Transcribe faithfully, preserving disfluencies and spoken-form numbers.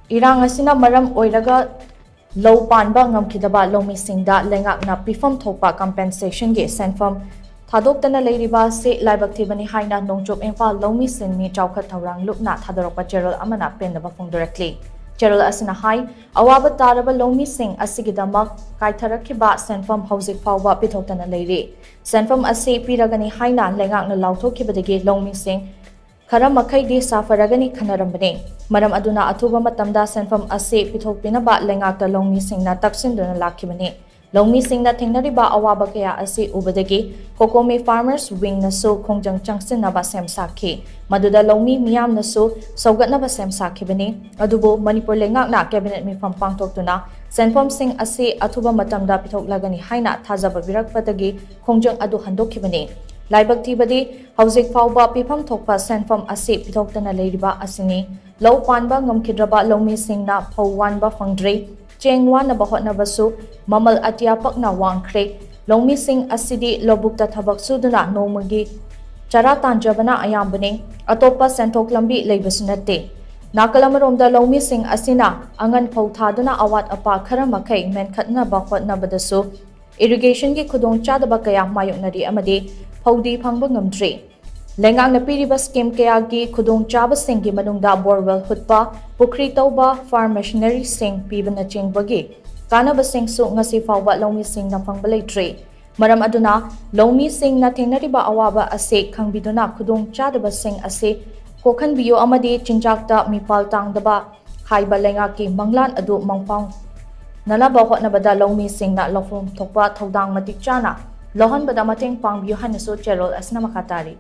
ꯏꯔꯥꯡ ꯑꯁꯤꯅ ꯃꯔꯝ ꯑꯣꯏꯔꯒ ꯂꯧ ꯄꯥꯟꯕ ꯉꯝꯈꯤꯗꯕ ꯂꯧꯃꯤꯁꯤꯡꯗ ꯂꯩꯉꯥꯛꯅ ꯄꯤꯐꯝ ꯊꯣꯛꯄ ꯀꯝꯄꯦꯟꯁꯦꯁꯟꯒꯤ ꯁꯦꯟꯐꯝ ꯊꯥꯗꯣꯛꯇꯅ ꯂꯩꯔꯤꯕ ꯑꯁꯤ ꯂꯥꯏꯕꯛ ꯊꯤꯕꯅꯤ ꯍꯥꯏꯅ ꯅꯣꯡꯆꯨꯞ ꯏꯝꯐꯥꯜ ꯂꯧꯃꯤꯁꯤꯡ ꯃꯤ ꯆꯥꯎꯈꯠ ꯊꯧꯔꯥꯡ ꯂꯨꯞꯅ ꯊꯥꯗꯣꯔꯛꯄ ꯆꯦꯔꯣꯜ ꯑꯃꯅ ꯄꯦꯟꯗꯕ ꯐꯣꯡꯗꯣꯔꯛꯂꯤ꯫ ꯆꯦꯔꯣꯜ ꯑꯁꯤꯅ ꯍꯥꯏ, ꯑꯋꯥꯕ ꯇꯥꯔꯕ ꯂꯧꯃꯤꯁꯤꯡ ꯑꯁꯤꯒꯤꯗꯃꯛ ꯀꯥꯏꯊꯔꯛꯈꯤꯕ ꯁꯦꯟꯐꯝ ꯍꯧꯖꯤꯛ ꯐꯥꯎꯕ ꯄꯤꯊꯣꯛꯇꯅ ꯂꯩꯔꯤ꯫ ꯁꯦꯟꯐꯝ ꯑꯁꯤ ꯄꯤꯔꯒꯅꯤ ꯍꯥꯏꯅ ꯂꯩꯉꯥꯛꯅ ꯂꯥꯎꯊꯣꯛꯈꯤꯕꯗꯒꯤ ꯂꯧꯃꯤꯁꯤꯡ ꯈꯔ ꯃꯈꯩꯗꯤ ꯁꯥꯐꯔꯒꯅꯤ ꯈꯟꯅꯔꯝꯕꯅꯤ꯫ ꯃꯔꯝ ꯑꯗꯨꯅ ꯑꯊꯨꯕ ꯃꯇꯝꯗ ꯁꯦꯟꯐꯝ ꯑꯁꯤ ꯄꯤꯊꯣꯛꯄꯤꯅꯕ ꯂꯩꯉꯥꯛꯇ ꯂꯧꯃꯤꯁꯤꯡꯅ ꯇꯛꯁꯤꯟꯗꯨꯅ ꯂꯥꯛꯈꯤꯕꯅꯤ꯫ ꯂꯧꯃꯤꯁꯤꯡꯅ ꯊꯦꯡꯅꯔꯤꯕ ꯑꯋꯥꯕ ꯀꯌꯥ ꯑꯁꯤ ꯎꯕꯗꯒꯤ ꯀꯣꯀꯣꯃꯤ ꯐꯥꯔꯃꯔꯁ ꯋꯤꯡꯅꯁꯨ ꯈꯣꯡꯖꯪ ꯆꯪꯁꯤꯟꯅꯕ ꯁꯦꯝ ꯁꯥꯈꯤ꯫ ꯃꯗꯨꯗ ꯂꯧꯃꯤ ꯃꯤꯌꯥꯝꯅꯁꯨ ꯁꯧꯒꯠꯅꯕ ꯁꯦꯝ ꯁꯥꯈꯤꯕꯅꯤ꯫ ꯑꯗꯨꯕꯨ ꯃꯅꯤꯄꯨꯔ ꯂꯩꯉꯥꯛꯅ ꯀꯦꯕꯤꯅꯦꯠ ꯃꯤꯐꯝ ꯄꯥꯡꯊꯣꯛꯇꯨꯅ ꯁꯦꯟꯐꯝꯁꯤꯡ ꯑꯁꯤ ꯑꯊꯨꯕ ꯃꯇꯝꯗ ꯄꯤꯊꯣꯛꯂꯒꯅꯤ ꯍꯥꯏꯅ ꯊꯥꯖꯕ ꯄꯤꯔꯛꯄꯗꯒꯤ ꯈꯣꯡꯖꯪ ꯑꯗꯨ ꯍꯟꯗꯣꯛꯈꯤꯕꯅꯤ꯫ ꯂꯥꯏꯕꯛ ꯊꯤꯕꯗꯤ ꯍꯧꯖꯤꯛ ꯐꯥꯎꯕ ꯄꯤꯐꯝ ꯊꯣꯛꯄ ꯁꯦꯟꯐꯝ ꯑꯁꯤ ꯄꯤꯊꯣꯛꯇꯅ ꯂꯩꯔꯤꯕ ꯑꯁꯤꯅꯤ꯫ ꯂꯧ ꯄꯥꯟꯕ ꯉꯝꯈꯤꯗ꯭ꯔꯕ ꯂꯧꯃꯤꯁꯤꯡꯅ ꯐꯧ ꯋꯥꯟꯕ ꯐꯪꯗ꯭ꯔꯦ꯫ ꯆꯦꯡ ꯋꯥꯅꯕ ꯍꯣꯠꯅꯕꯁꯨ ꯃꯃꯜ ꯑꯇꯤꯌꯥ ꯄꯛꯅ ꯋꯥꯡꯈ꯭ꯔꯦ꯫ ꯂꯧꯃꯤꯁꯤꯡ ꯑꯁꯤꯗꯤ ꯂꯧꯕꯨꯛꯇ ꯊꯕꯛ ꯁꯨꯗꯨꯅ ꯅꯣꯡꯃꯒꯤ ꯆꯔꯥ ꯇꯥꯟꯖꯕꯅ ꯑꯌꯥꯝꯕꯅꯤ꯫ ꯑꯇꯣꯞꯄ ꯁꯦꯟꯊꯣꯛ ꯂꯝꯕꯤ ꯂꯩꯕꯁꯨ ꯅꯠꯇꯦ꯫ ꯅꯥꯀꯜ ꯑꯃꯔꯣꯝꯗ ꯂꯧꯃꯤꯁꯤꯡ ꯑꯁꯤꯅ ꯑꯉꯟ ꯐꯧ ꯊꯥꯗꯨꯅ ꯑꯋꯥꯠ ꯑꯄꯥ ꯈꯔ ꯃꯈꯩ ꯃꯦꯟꯈꯠꯅꯕ ꯍꯣꯠꯅꯕꯗꯁꯨ ꯏꯔꯤꯒꯦꯁꯟꯒꯤ ꯈꯨꯗꯣꯡꯆꯥꯗꯕ ꯀꯌꯥ ꯃꯥꯌꯣꯛꯅꯔꯤ ꯑꯃꯗꯤ ꯐꯧꯗꯤ ꯐꯪꯕ ꯉꯝꯗ꯭ꯔꯤ꯫ ꯂꯩꯉꯥꯛꯅ ꯄꯤꯔꯤꯕ ꯁ꯭ꯀꯤꯝ ꯀꯌꯥꯒꯤ ꯈꯨꯗꯣꯡꯆꯥꯕꯁꯤꯡꯒꯤ ꯃꯅꯨꯡꯗ ꯕꯣꯔꯋꯦꯜ ꯍꯨꯠꯄ, ꯄꯨꯈ꯭ꯔꯤ ꯇꯧꯕ, ꯐꯥꯔꯝ ꯃꯦꯁꯤꯅꯔꯤꯁꯤꯡ ꯄꯤꯕꯅꯆꯤꯡꯕꯒꯤ ꯀꯥꯟꯅꯕꯁꯤꯡꯁꯨ ꯉꯁꯤ ꯐꯥꯎꯕ ꯂꯧꯃꯤꯁꯤꯡꯅ ꯐꯪꯕ ꯂꯩꯇ꯭ꯔꯤ꯫ ꯃꯔꯝ ꯑꯗꯨꯅ ꯂꯧꯃꯤꯁꯤꯡꯅ ꯊꯦꯡꯅꯔꯤꯕ ꯑꯋꯥꯕ ꯑꯁꯤ ꯈꯪꯕꯤꯗꯨꯅ ꯈꯨꯗꯣꯡꯆꯥꯗꯕꯁꯤꯡ ꯑꯁꯤ ꯀꯣꯛꯍꯟꯕꯤꯌꯨ ꯑꯃꯗꯤ ꯆꯤꯟꯖꯥꯛꯇ ꯃꯤꯄꯥꯜ ꯇꯥꯡꯗꯕ ꯍꯥꯏꯕ ꯂꯩꯉꯥꯛꯀꯤ ꯃꯪꯂꯥꯟ ꯑꯗꯨ ꯃꯪꯐꯥꯎꯅꯅꯕ ꯍꯣꯠꯅꯕꯗ ꯂꯧꯃꯤꯁꯤꯡꯅ ꯂꯧꯐꯝ ꯊꯣꯛꯄ ꯊꯧꯗꯥꯡ ꯃꯇꯤꯛ ꯆꯥꯅ ꯂꯧꯍꯟꯕꯗ ꯃꯇꯦꯡ ꯄꯥꯡꯕꯤꯌꯨ ꯍꯥꯏꯅꯁꯨ ꯆꯦꯔꯣꯜ ꯑꯁꯤꯅ ꯃꯈꯥ ꯇꯥꯔꯤ꯫